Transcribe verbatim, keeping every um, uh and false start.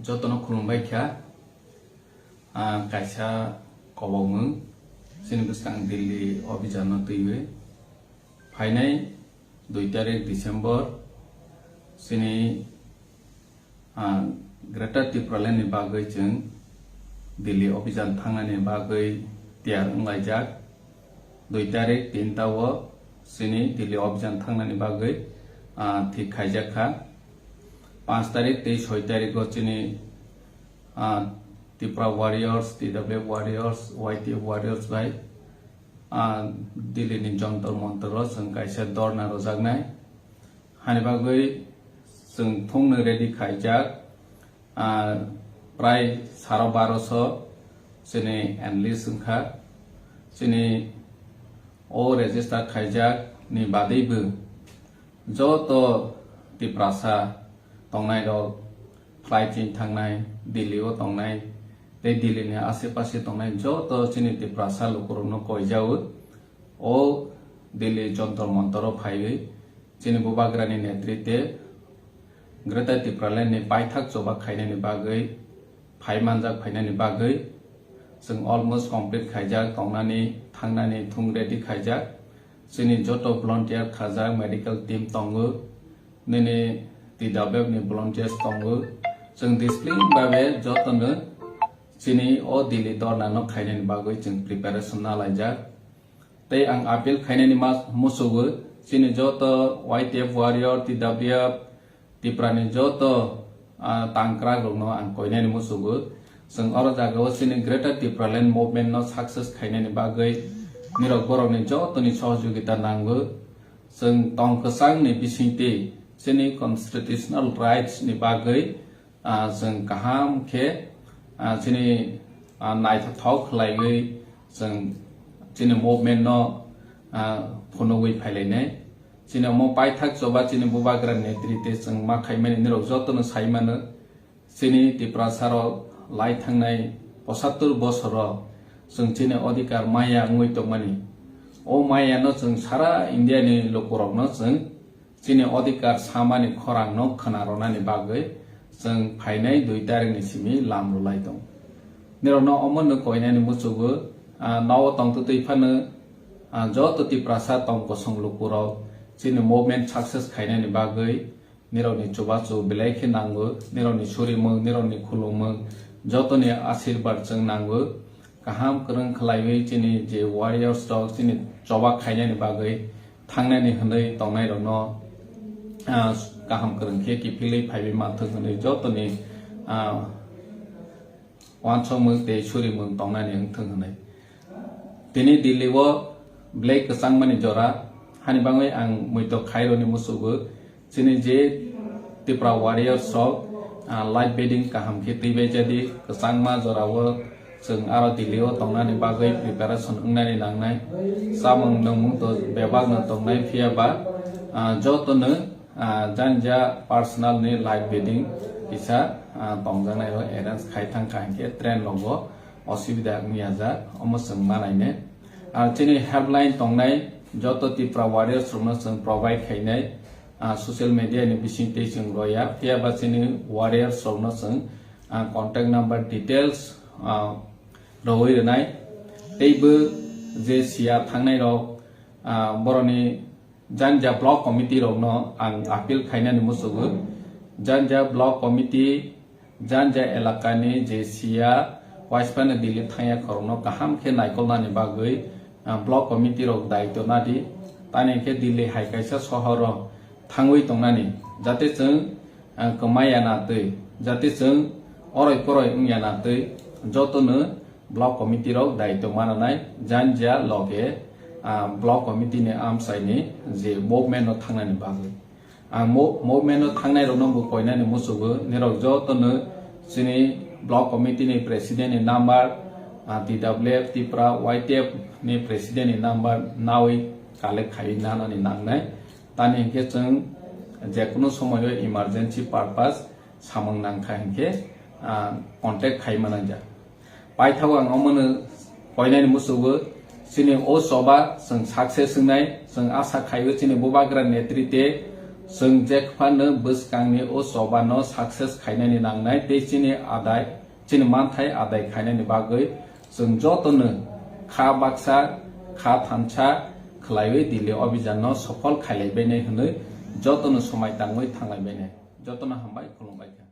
Jotono khulumbai kha. Ah, kaisa kobokmwng chini bwskang Delhi obhijanno twiwi phainai dui tarik December chini, ah, Greater Tipraland ni bagwi chwng Delhi obhijan thangnani bagwi tiyar wnglaijak. Dui tarik tinta o chini Delhi obhijan thangnani bagwi, ah, thik khaijak kha. Panch tarik tei soi tarik o chini, ah, Tipra Warriors, T W F Warriors, Y T F Warriors bai, ah, Delhi ni Jantar Mantar o chwng kaisa dhorna rwjaknai. Hani bagwi chwng thungno ready khaijak, ah, prai saro baroso chini enlist wngkha. Chini o register khaijak ni badwibo joto Tiprasa tongnai rok, flight chini thangnai, Delhi o tongnai, tei Delhi ni ase pase tongnai joto chini Tiprasa lukurokno koijao. O Delhi Jantar Mantar o phaiwi chini Bubagrani netritwe Greater Tipraland ni paithak choba khainani bagwi phai manjak phainani bagwi chwng almost complete khaijak, tongnani thangnani thung ready khaijak. Chini joto volunteer khajak, medical team tongo, nini T W F ni volunteers tongo. Chwng discipline babe jotono chini o Delhi dhorna no khainani bagwi chwng preparation nalaijak. Tei ang appeal khainani ma-, musugo chini joto Y T F warrior, T W F, Tiprani joto, ah, tangkrak rokno ang koinani musugo. Chwng oro jagao chini Greater Tipraland movement no success khainani bagwi nirok borokni jotoni sohojogita nango. Chwng tong kwchangni bisingtwi chini constitutional rights ni bagwi, ah, chwng kaham khe, ah, chini, ah, naithothok khlaiwi chwng chini movement no, ah, phunugwi phailainai. Chini omo paithak choba chini Bubagra netritwe chwng ma khaimani nirok jotono saimano. Chini Tiprasa rok lai thangnai pochattor bosoro chwng chini odhikar maya wngwi tongmani. O maya no chwng sara India ni lukurokno chwng chini odhikar samani khorang no khwna rwnani bagwi chwng phainai dui tarik ni simi lam rwlai tong. Nirokno omo no koinani muchugo, ah, nogo tongtwtwi phano, ah, joto Tiprasa tong kosong lukurok chini movement success khainani bagwi nirokni chubachu belai khe nango, nirokni surimung, nirokni khulumung, jotoni ashirbad chwng nango. Kaham kwrwng khlaiwi chini je warriors rok chini choba khainani bagwi thangnani hwnwi tongnairokno, ah, kaham kwrwng khe kiphilwi phaiwi manthwk hwnwi jotoni, ah, uansukmung tei surimung tongnani wngthwng hwnwi. Tini Delhi o belai kwchangmani jora, hani bagwi ang muitok khairokni muchugo. Chini je Tipra Warriors rok, ah, live bedding kaham khe twibai jadi, kwchangma jorao chwng aro Delhi o tongnani bagwi preparation wngnani nangnai. Chamung nwngmung to bebak no tongnai, phiya ba, ah, joto no, ah, janja personal ni live bedding kisa, ah, tongjaknai o arrange khai thang kha, hinkhe train rogo osubida wngya jak, omo chwng manai ne. Ar chini helpline tongnai joto Tipra Warriors rokno chwng provide khainai, ah, social media ni bising tei chwng roya, phiya ba chini warriors rokno chwng, ah, contact number details, ah, rwui rwnai. Tei bo je siya thangnai rok, ah, boroni Janja block committee rokno ang appeal khainani muchugo. Janja block committee, janja elakani je siya waisphano Delhi thangya khorokno kaham khe naikolnani bagwi, ah, block committee rok daityo nadi. Tani khe Delhi hai kaisa sohoro thangwi tongnani, jate chwng, ah, kwmaya na twi, jate chwng oroi poroi wngya na twi, jotono block committee rok daityo mananai janja loge, ah, block committee ni amchaini je movement no thangnani bagwi. Ang mo-, movement no thangnai rokno bo koinani muchugo, nirok jotono chini block committee ni president ni number, ah, T W F Tipra Y T F ni president ni number nawi collect khaiwi nanani nangnai. Tani hinkhe chwng jekunu somoyo emergency purpose samung nangkha hinkhe, ah, contact khai manangjak. Paithago ang omono koinani muchugo, chini o choba chwng success wngnai, chwng asa khaio chini Bubagra netritwe Chwng jekphano bwskangni o chobano success khainani nangnai tei chini adai, chini manthai adai khainani bagwi chwng jotono kha baksa, kha thansa khwlaiwi Delhi Abhijanno sophol khailaibainai hwnwi jotono swmai tangwi thanglaibainai. Jotono hambai, khulumbai kha.